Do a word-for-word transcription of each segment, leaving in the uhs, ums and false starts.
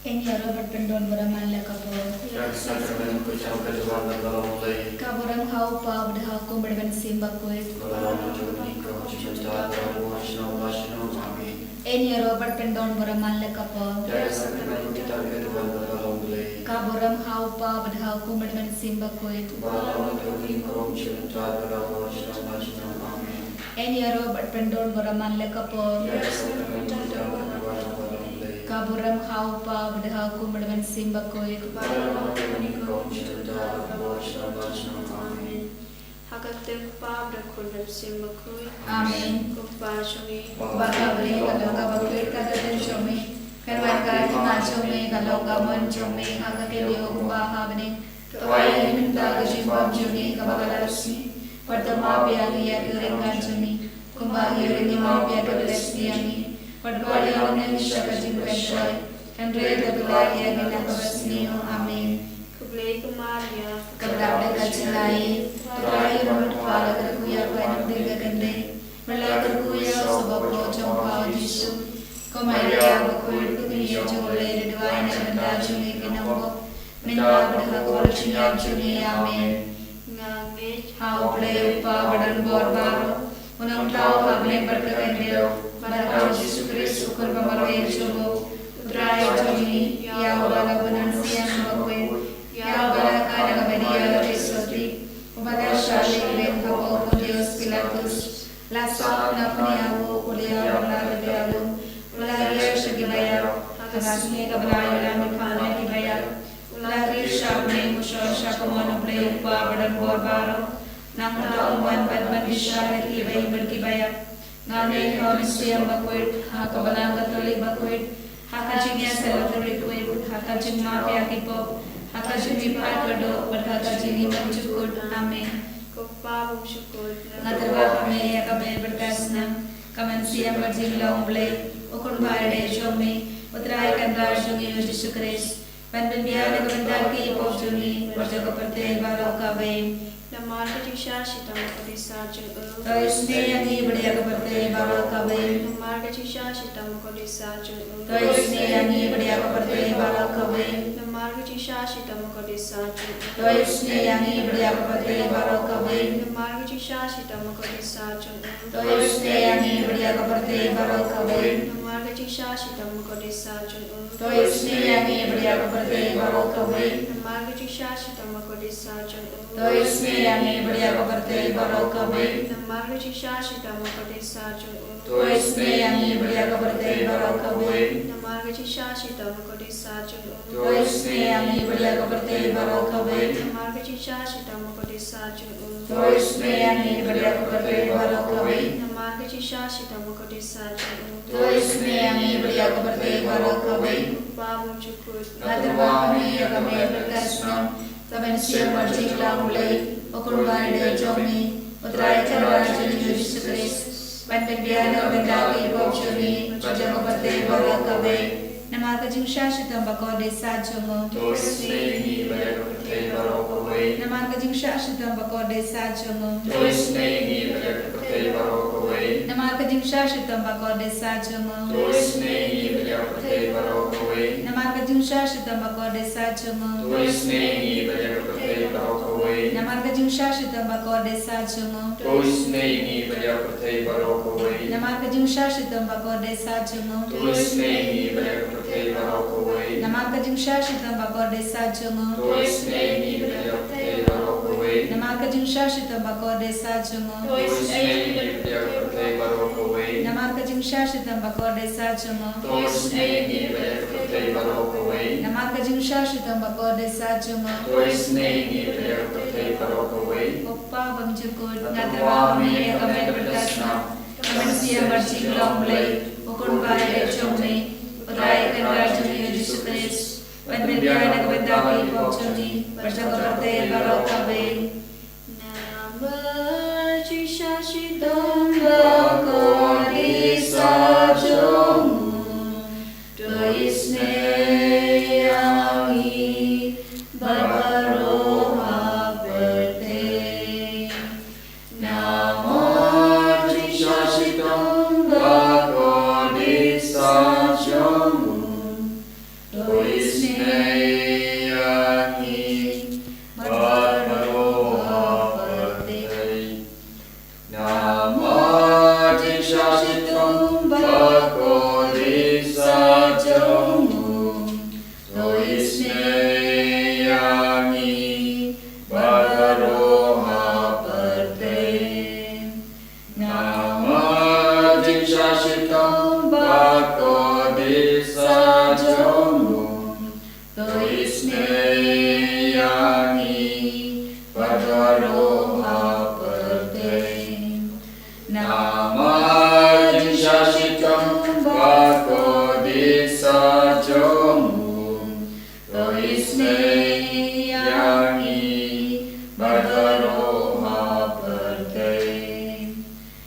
Ein ïaroh bad pyndon ba ramman la ka por. Ïa ka sakramen ka jong ka jubab na ka long Blei. Ka burom ha u Kpa bad ha u Khun bad Mynsiem Bakhuid. Ba la long ha ka jong ka jingim ta ka por shnong ba shnong. Amen. Ein ïaroh bad pyndon ba ramman la ka por. Ïa ka sakramen ka jubab na ka long Blei. Ka burom ha u Kpa bad ha u Khun bad Mynsiem Bakhuid. Ba la long ha ka jong ka jingim ta ka por shnong ba shnong. Amen. Ein ïaroh bad pyndon ba ramman la ka por. Ka burom ha u Kpa bad ha u Khun bad Mynsiem Bakhuid. Amen. Ha ka kyrteng u Kpa bad u Khun bad u Mynsiem Bakhuid. Amen. Ko Kpa jong ngi. Ba ha bneng, ka long ka bakhuid ka kyrteng jong me. Kan wan ka hima jong me, ka long ka mon jong me ha ka khyndiat kumba ha bneng. Trai ïa ngi mynta ka jingbam jong ngi kaba ha la ka sngi. Bad to map ïa ngi ïa ki ryngkat jong ngi, kumba ngi ruh ngi map ïa ki ba la sngewsih ïa ngi. Bad to ïoh ïa ngi sha ka jingpynshoi, hynrei to pynlait ïa ngi na kaba sniew. Amen. Khublei ko Maria, kaba dap da ka jingaiei, Trai u don bad pha, la kyrkhu ïa pha na pdeng ki khyndai, bad la kyrkhu ïa u son bapdeng jong pha u Jisu. Ko Maria bakhuid, ko kmie jong U Blei, to duwai na ka bynta jong ngi ki nongpop, mynta bad ha ka por jingïap jong ngi. Amen. Nga ngeit ha U Blei u Kpa badonbor baroh, u Nongthaw ha bneng bad ha ka khyndew, bad ha u Jisu Khrist u Khun ba marwei jong u, u Trai jong ngi, ïa uba la bun mynsiem bakhuid, ïa uba la kha na ka bynta ka jingsotti, uba la shah lieh ha u Pontius Pilatus, la sah, la pynïaid, u la ïap, u la ri ïalum, u la rieh sha kiba ïap, ha ka sngi kaba lai u la mihpat na kiba ïap, u la rieh sha bneng, u shong sha kamon U Blei u Kpa badonbor baroh. Nangta un wan ban bishar ïa kiba im bad kiba ïap. Nga ngeit ha u Mynsiem Bakhuid, ha ka Balang Katholik bakhuid, ha ka jingïaseng bakhuid, ha ka jingmap ïa ki pop, ha ka jingmihpat kyrduh, bad ha ka jingim bymjukut. Amen. Ko Kpa bymjukut, nga tyrwa ha me ïa ka beit bad ka snam, ka mynsiem bad jinglong U Blei, u Khun ba ïadei jong me, u Trai Kynrad jong ngi u Jisu Khrist, ban pynbiang na ka bynta ki pop jong ngi bad jong ka pyrthei baroh kawei. Namar ka jingshah shitom bakordit sah jong u. To isynei ïa ngi bad ïa ka pyrthei baroh kawei. Namar ka jingshah shitom bakordit sah jong u. To isynei ïa ngi bad ïa ka pyrthei baroh kawei. Namar ka jingshah shitom bakordit sah jong u. To isynei ïa ngi bad ïa ka pyrthei baroh kawei. Namar ka jingshah shitom bakordit sah jong u. To isynei ïa ngi bad ïa ka pyrthei baroh kawei. Namar ka jingshah shitom bakordit sah jong u. To isynei ïa ngi bad ïa ka pyrthei baroh kawei. Namar ka jingshah shitom bakordit sah jong u. To isynei ïa ngi bad ïa ka pyrthei baroh kawei. Namar ka jingshah shitom bakordit sah jong u. To isynei ïa ngi bad ïa ka pyrthei baroh kawei. Namar ka jingshah shitom bakordit sah jong u. To isynei ïa ngi bad ïa ka pyrthei baroh kawei. Namar ka jingshah shitom bakordit sah jong u. To isynei ïa ngi bad ïa ka pyrthei baroh kawei. Namar ka jingshah shitom bakordit sah jong u. To isynei ïa ngi bad ïa ka pyrthei baroh kawei. Ko Kpa bymjukut, nga tyrwa ha me ïa ka met bad ka snam, ka mynsiem bad jinglong U Blei, u Khun ba ïadei jong me, u Trai Kynrad jong ngi u Jisu Khrist, ban pynbiang na ka bynta ki pop jong ngi bad jong ka pyrthei baroh kawei. Namar ka jingshah shitom bakordit sah jong u. To isynei ïa ngi bad ïa ka pyrthei baroh kawei. Namar ka jingshah shitom bakordit sah jong u. To isynei ïa ngi bad ïa ka pyrthei baroh kawei. Namar ka jingshah shitom bakordit sah jong u. To isynei ïa ngi bad ïa ka pyrthei baroh kawei. Namar ka jingshah shitom bakordit sah jong u. To isynei ïa ngi bad ïa ka pyrthei baroh kawei. Namar ka jingshah shitom bakordit sah jong u. To isynei ïa ngi bad ïa ka pyrthei baroh kawei. Namar ka jingshah shitom bakordit sah jong u. To isynei ïa ngi bad ïa ka pyrthei baroh kawei. Namar ka jingshah shitom bakordit sah jong u. To isynei ïa ngi bad ïa ka pyrthei baroh kawei. Namar ka jingshah shitom bakordit sah jong u. To isynei ïa ngi bad ïa ka pyrthei baroh kawei. Namar ka jingshah shitom bakordit sah jong u. To isynei ïa ngi bad ïa ka pyrthei baroh kawei. Namar ka jingshah shitom bakordit sah jong u. To isynei ïa ngi bad ïa ka pyrthei baroh kawei. Ko Kpa bymjukut, nga tyrwa ha me ïa ka met bad ka snam, ka mynsiem bad jinglong U Blei, u Khun ba ïadei jong me, u Trai Kynrad jong ngi u Jisu Khrist, ban pynbiang na ka bynta ki pop jong ngi bad jong ka pyrthei baroh kawei. Namar ka jingshah shitom bakordit sah jong u. To isynei ïa ngi baroh ha pyrthei. Namar ka jingshah shitom bakordit sah jong u. To Namar jingshah shitom bakordit sah jong u, to isynei ïa ngi bad baroh ha pyrthei. Namar jingshah shitom bakordit sah jong u, to isynei ïa ngi bad baroh ha pyrthei. Namar jingshah shitom bakordit sah jong u, to isynei ïa ngi bad baroh ha pyrthei.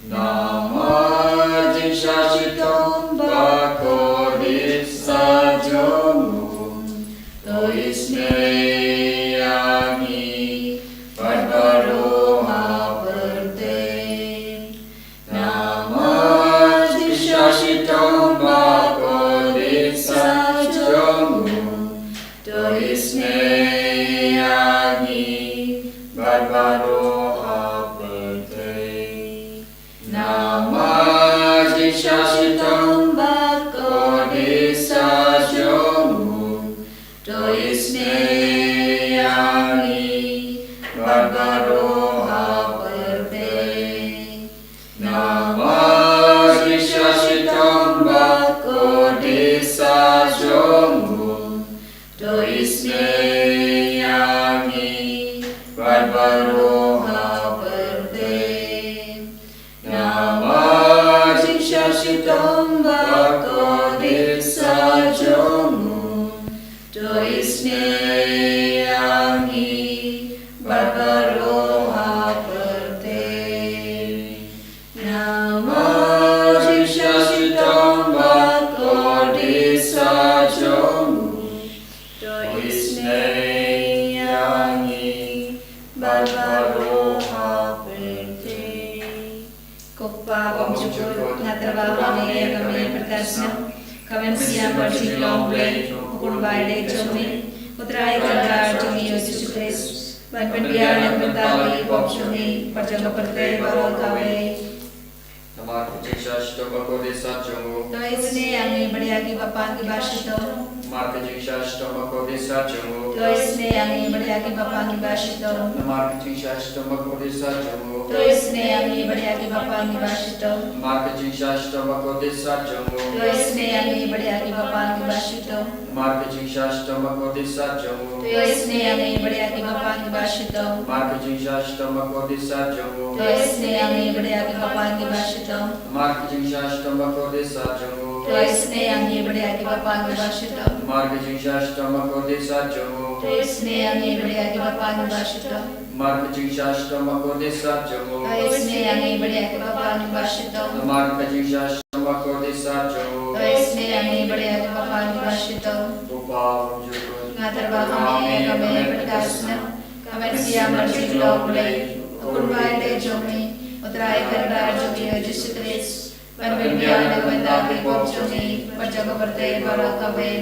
Namar jingshah shitom bakordit sah jong u, to isynei ïa ngi bad baroh ha pyrthei. Namar jingshah shitom bakordit sah jong u, to isynei ïa ngi bad baroh ha pyrthei. Namar jingshah shitom bakordit sah jong u, to isynei ïa ngi bad baroh ha pyrthei. Namar jingshah shitom bakordit sah jong u, to isynei ïa ngi bad baroh ha pyrthei. Namar jingshah shitom bakordit sah jong u, to isynei ïa ngi bad baroh ha pyrthei. Namar jingshah shitom bakordit sah jong u, to isynei ïa ngi bad baroh ha pyrthei. Ko Kpa bymjukut, nga tyrwa ha me ïa ka mei pyrta snam. Ka mynsiem bad jingïalang U Blei, U Kynrad jong me, U Trai Kynrad jong ngi U Jisu Khrist, ban pynbiang na ka bynta ki pop jong ngi bad jong ka pyrthei baroh kawei. Namar ka jingshah shitom bakordit sah jong u, to isynei ïa ngi bad ïa ki bapang kiba shitom. Namar ka jingshah shitom bakordit sah jong u, to isynei ïa ngi bad ïa ki bapang kiba shitom. Namar ka jingshah shitom bakordit sah jong u, to isynei ïa ngi bad ïa ki bapang kiba shitom. Namar ka jingshah shitom bakordit sah jong u, to isynei ïa ngi bad ïa ki bapang kiba shitom. Namar ka jingshah shitom bakordit sah jong u, to isynei ïa ngi bad ïa ki bapang kiba shitom. Namar ka jingshah shitom bakordit sah jong u, to isynei ïa ngi bad ïa ki bapang kiba shitom. Namar ka jingshah shitom bakordit sah jong u, to isynei ïa ngi bad ïa ki bapang kiba shitom. Namar ka jingshah shitom bakordit sah jong u, to isynei ïa ngi bad ïa ki bapang kiba shitom. Namar ka jingshah shitom bakordit sah jong u, to isynei ïa ngi bad ïa ki bapang kiba shitom. Namar ka jingshah shitom bakordit sah jong u, to isynei ïa ngi bad ïa ki bapang kiba shitom. Ko Kpa bymjukut, nga tyrwa ha me ïa ka mei pyrta snam. Ka mynsiem bad jingïalang U Blei, U Kynrad jong me, U Trai Kynrad jong ngi U Jisu Khrist, ban pynbiang na ka bynta ki pop jong ngi bad jong ka pyrthei baroh kawei.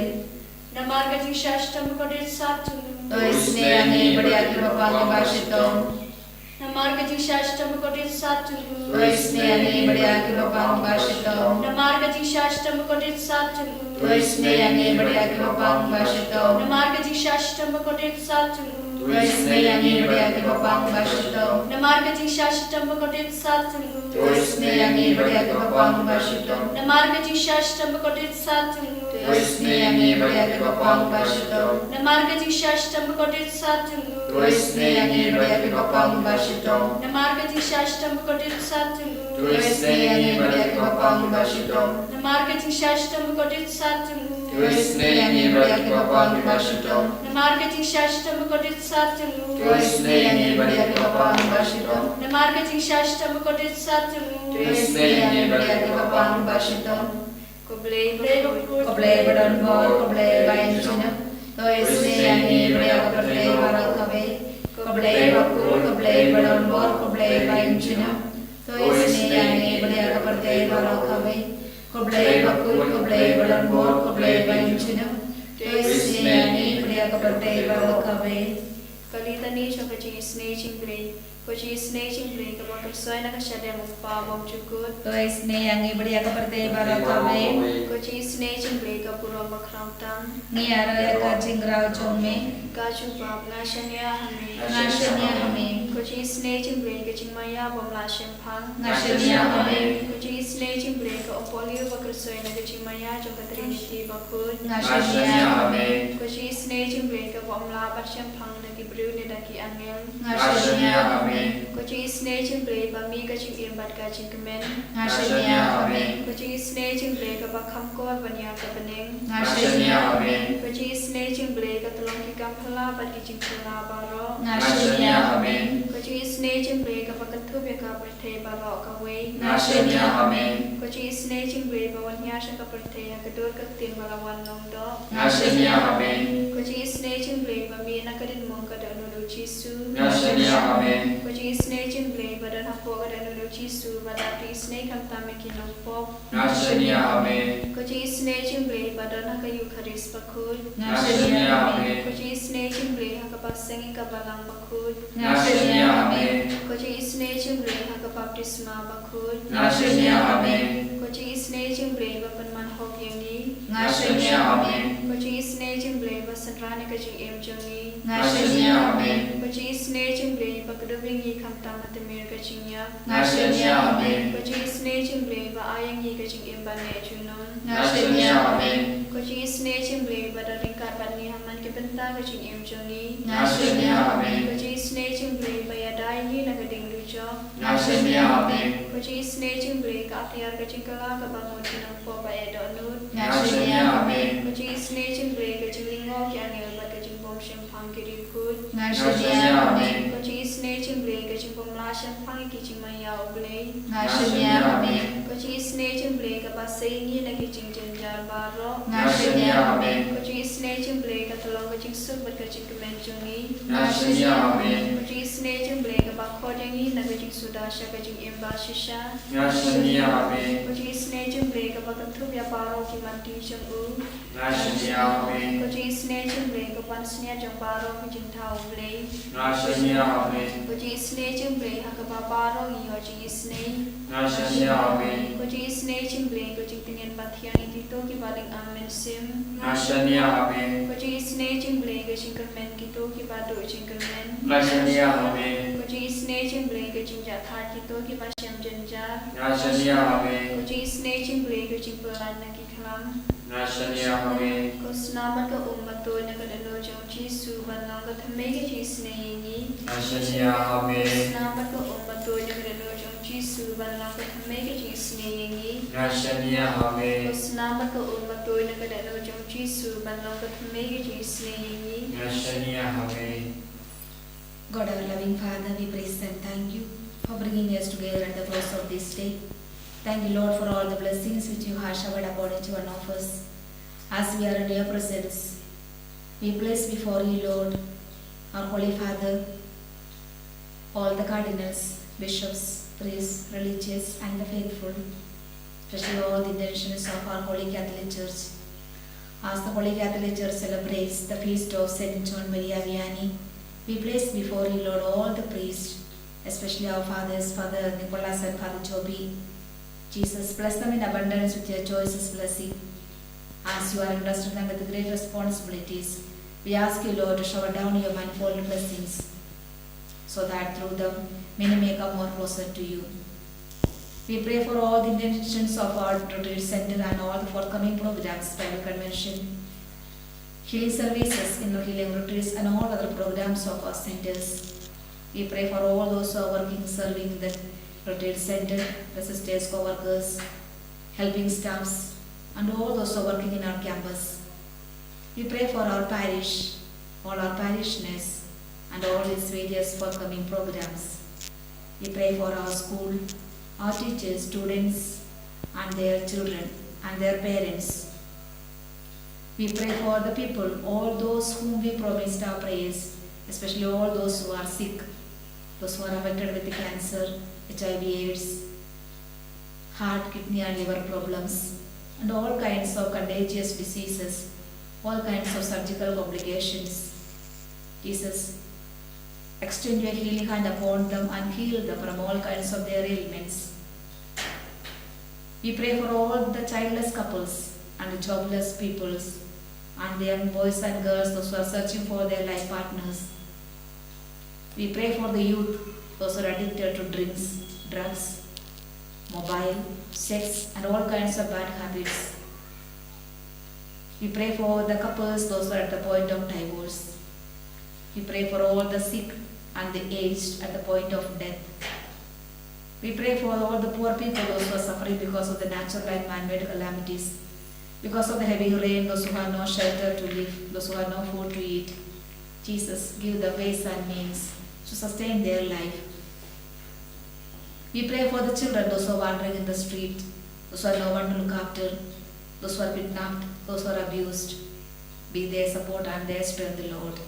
Namar ka jingshah shitom bakordit sah jong u, to isynei ïa ngi bad ïa ki bapang kiba shitom. Namar ka jingshah shitom bakordit sah jong u, to isynei ïa ngi bad ïa ki bapang kiba shitom. Namar ka jingshah shitom bakordit sah jong u, to isynei ïa ngi bad ïa ki bapang kiba shitom. Namar ka jingshah shitom bakordit sah jong u, to isynei ïa ngi bad ïa ki bapang kiba shitom. Namar ka jingshah shitom bakordit sah jong u, to isynei ïa ngi bad ïa ki bapang kiba shitom. Namar ka jingshah shitom bakordit sah jong u, to isynei ïa ngi bad ïa ki bapang kiba shitom. Namar ka jingshah shitom bakordit sah jong u, to isynei ïa ngi bad ïa ki bapang kiba shitom. Namar ka jingshah shitom bakordit sah jong u, to isynei ïa ngi bad ïa ki bapang kiba shitom. Namar ka jingshah shitom bakordit sah jong u, to isynei ïa ngi bad ïa ki bapang kiba shitom. Namar ka jingshah shitom bakordit sah jong u, to isynei ïa ngi bad ïa ki bapang kiba shitom. Namar ka jingshah shitom bakordit sah jong u, to isynei ïa ngi bad ïa ki bapang kiba shitom. Ko Blei, Blei bakhuid, ko Blei badonbor, ko Blei ba ïeit junom, to isynei ïa ngi bad ïa ka pyrthei baroh kawei. Ko Blei bakhuid, ko Blei badonbor, ko Blei ba ïeit junom, to isynei ïa ngi bad ïa ka pyrthei baroh kawei. Ko Blei bakhuid, ko Blei badonbor, ko Blei ba ïeit junom, to isynei ïa ngi bad ïa ka pyrthei baroh kawei. Ka litani jong ka jingisynei jong U Blei. Ko jingisynei jong U Blei kaba kyrshoi na ka shadem U Kpa bymjukut. To isynei ïa ngi bad ïa ka pyrthei baroh kawei. Ko jingisynei jong U Blei ka burom bakhraw tam. Ngi ïaroh ïa ka jingkhraw jong me. Ka jubab, nga shaniah ha me. Nga shaniah ha me. Ko jingisynei jong U Blei ka jingmaïa bym lah shemphang. Nga shaniah ha me. Ko jingisynei jong U Blei ka umpohliew ba kyrshoi na ka jingmaïa jong ka Trinity bakhuid. Nga shaniah ha me. Ko jingisynei jong U Blei kaba ym lah ban shemphang da ki briew ne da ki angel. Nga shaniah ha me. Ko jingisynei jong U Blei ba mih ka jingim bad ka jingkmen. Nga shaniah ha me. Ko jingisynei jong U Blei kaba kham kor ban ïa ka bneng. Nga shaniah ha me. Ko jingisynei jong U Blei ka tyllong ki kam phylla bad ki jingphylla baroh. Nga shaniah ha me. Ko jingisynei jong U Blei kaba kynthup ïa ka pyrthei baroh kawei. Nga shaniah ha me. Ko jingisynei jong U Blei ba wan hiar sha ka pyrthei ha ka dur ka ktien ba la wan long doh. Nga shaniah ha me. Ko jingisynei jong U Blei ba mih na ka dien mong ka dohnud U Jisu. Nga shaniah ha me. Ko jingisynei jong U Blei ba don hapoh ka dohnud U Jisu ba dap da isynei khamtam ïa ki nongpop. Nga shaniah ha me. Ko jingisynei jong U Blei ba don ha ka Eukharist bakhuid. Nga shaniah ha me. Ko jingisynei jong U Blei ha ka baseng ïa ka balang bakhuid. Nga shaniah ha me. Ko jingisynei jong U Blei ha ka baptisma bakhuid. Nga shaniah ha me. Ko jingisynei jong U Blei ba pynman hok ïa ngi. Nga shaniah ha me. Ko jingisynei jong U Blei ba synran ïa ka jingim jong ngi. Nga shaniah ha me. Ko jingisynei jong U Blei ba kdup ïa ngi khamtam ha tmier ka jingïap. Nga shaniah ha me. Ko jingisynei jong U Blei ba ai ïa ngi ka jingim ban neh junom. Nga shaniah ha me. Ko jingisynei jong U Blei ba don ryngkat bad ngi ha man ki bynta ka jingim jong ngi. Nga shaniah ha me. Ko jingisynei jong U Blei ba ïada ïa ngi na ka ding dujok. Nga shaniah ha me. Ko jingisynei jong U Blei ka ap ïar ka jingkylla kaba mut ki nongpop ba eh dohnud. Nga shaniah ha me. Ko jingisynei jong U Blei ka jinglyngngoh ki angel bad ka jingbymshemphang ki riewkhuid. Nga shaniah ha me. Ko jingisynei jong U Blei ka jingbymlah shemphang ïa ki jingmaïa U Blei. Nga shaniah ha me. Ko jingisynei jong U Blei kaba sei ïa ngi na ki jingjynjar baroh. Nga shaniah ha me. Ko jingisynei jong U Blei ka tyllong ka jingsuk bad ka jingkmen jong ngi. Nga shaniah ha me. Ko jingisynei jong U Blei kaba khot ïa ngi na ka jingsuda sha ka jingim ba shisha. Nga shaniah ha me. Ko jingisynei jong U Blei kaba kynthup ïa baroh ki matti jong u. Nga shaniah ha me. Ko jingisynei jong U Blei ka pansngiat jong baroh ki jingthaw U Blei. Nga shaniah ha me. Ko jingisynei jong U Blei ha kaba baroh ngi ïoh jingisynei. Nga shaniah ha me. Ko jingisynei jong U Blei ko jingtngen ba thiang ïa kito kiba lyngam mynsiem. Nga shaniah ha me. Ko jingisynei jong U Blei ka jingkyrmen kito kiba duh jingkyrmen. Nga shaniah ha me. Ko jingisynei jong U Blei ka jingjahthait kito kiba shem jynjar. Nga shaniah ha me. Ko jingisynei jong U Blei ka jingpyllait na ki khlam. Nga shaniah ha me. Ko snam bad ka um ba tuid na ka dohnud jong U Jisu ban long ka thymmei ka jingisynei ïa ngi. Nga shaniah ha me. Snam bad ka um ba tuid na ka dohnud jong U Jisu ban long ka thymmei ka jingisynei ïa ngi. Nga shaniah ha me. Ko snam bad ka um ba tuid na ka dohnud jong U Jisu ban long ka thymmei ka jingisynei ïa ngi. Nga shaniah ha me. God, our loving Father, we praise and thank you for bringing us together at the close of this day. Thank you, Lord, for all the blessings which you have showered upon each one of us. As we are in your presence, we place before you, Lord, our Holy Father, all the cardinals, bishops, priests, religious, and the faithful, especially all the intentions of our Holy Catholic Church. As the Holy Catholic Church celebrates the feast of Saint John Maria Vianney, we place before you, Lord, all the priests, especially our fathers, Father Nicholas and Father Joby. Jesus, bless them in abundance with your choicest blessing. As you are entrusted them with great responsibilities, we ask you, Lord, to shower down your manifold blessings so that through them many may come more closer to you. We pray for all the intentions of our retreat center and all the forthcoming programs, Bible convention, healing services, inner healing retreats, and all other programs of our centers. We pray for all those who are working, serving the retreat center, the sisters, co-workers, helping staffs, and all those who are working in our campus. We pray for our parish, all our parishioners, and all its various forthcoming programs. We pray for our school, our teachers, students, and their children, and their parents. We pray for the people, all those whom we promised our prayers, especially all those who are sick, those who are affected with the cancer, H I V, AIDS, heart, kidney, and liver problems, and all kinds of contagious diseases, all kinds of surgical complications. Jesus, Extend your healing hand upon them and heal them from all kinds of their ailments. We pray for all the childless couples and the jobless peoples and the young boys and girls, those who are searching for their life partners. We pray for the youth, those who are addicted to drinks, drugs, mobile, sex, and all kinds of bad habits. We pray for the couples, those who are at the point of divorce. We pray for all the sick and the aged at the point of death. We pray for all the poor people, those who are suffering because of the natural and man-made calamities, because of the heavy rain, those who have no shelter to live, those who have no food to eat. Jesus, give the ways and means to sustain their life. We pray for the children, those who are wandering in the street, those who have no one to look after, those who are kidnapped, those who are abused. Be their support and their strength, Lord.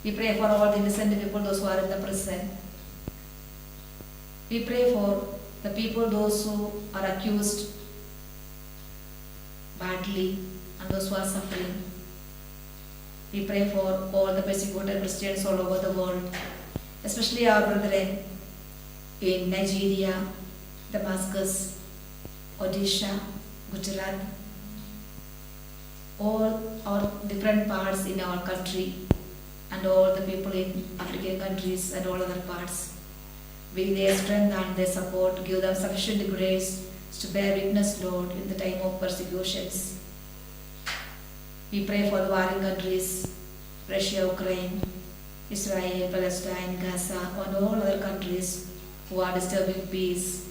We pray for all the innocent people, those who are in the prison. We pray for the people, those who are accused badly and those who are suffering. We pray for all the persecuted Christians all over the world, especially our brethren in Nigeria, Damascus, Odisha, Gujarat, all our different parts in our country, and all the people in African countries and all other parts. Be their strength and their support. Give them sufficient grace to bear witness, Lord, in the time of persecutions. We pray for the warring countries, Russia, Ukraine, Israel, Palestine, Gaza, and all other countries who are disturbing peace.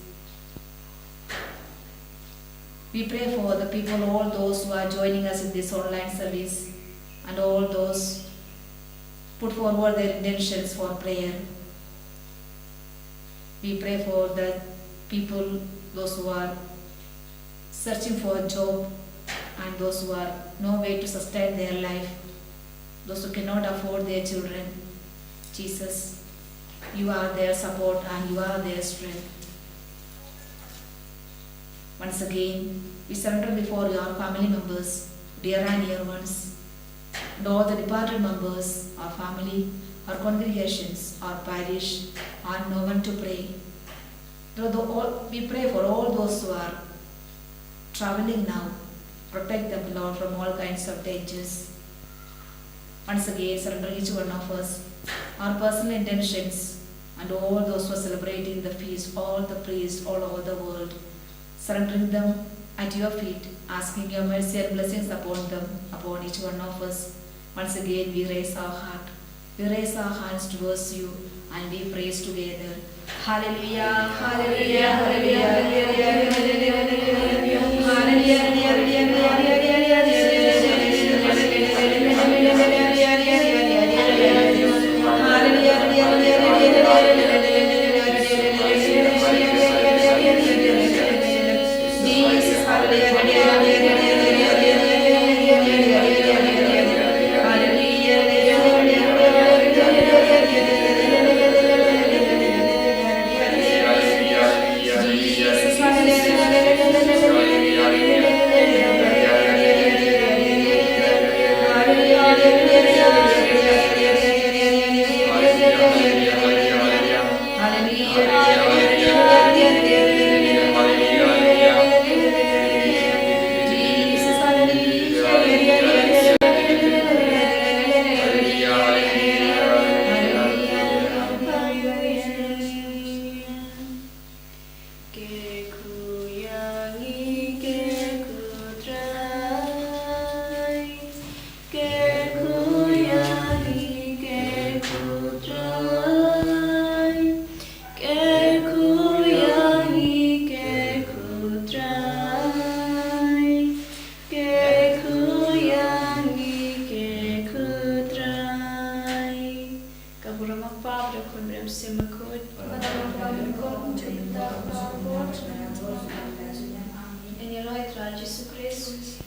We pray for the people, all those who are joining us in this online service, and all those put forward their intentions for prayer. We pray for the people, those who are searching for a job, and those who are no way to sustain their life, those who cannot afford their children. Jesus, you are their support and you are their strength. Once again, we surrender before you our family members, dear and near ones, and all the departed members, our family, our congregations, our parish, and no one to pray. Though the all, we pray for all those who are traveling now. Protect them, Lord, from all kinds of dangers. Once again, surrender each one of us, our personal intentions, and all those who are celebrating the feast, all the priests all over the world, surrendering them at your feet, asking your mercy and blessings upon them, upon each one of us. Once again, we raise our heart, we raise our hands towards you, and we praise together. Hallelujah, hallelujah, hallelujah, hallelujah, hallelujah, hallelujah, hallelujah. Ke khuiang i ke khu Trai. Ke khuiang i ke khu Trai. Ke khuiang i ke khu Trai. Ke khuiang i ke khu Trai. Ka burom u Kpa, bad u Khun, bad u Mynsiem Bakhuid. Bad u Kpa, bad u Khun, bad u Mynsiem Bakhuid. Ngi ïa lwai Trai Jisu Khrist.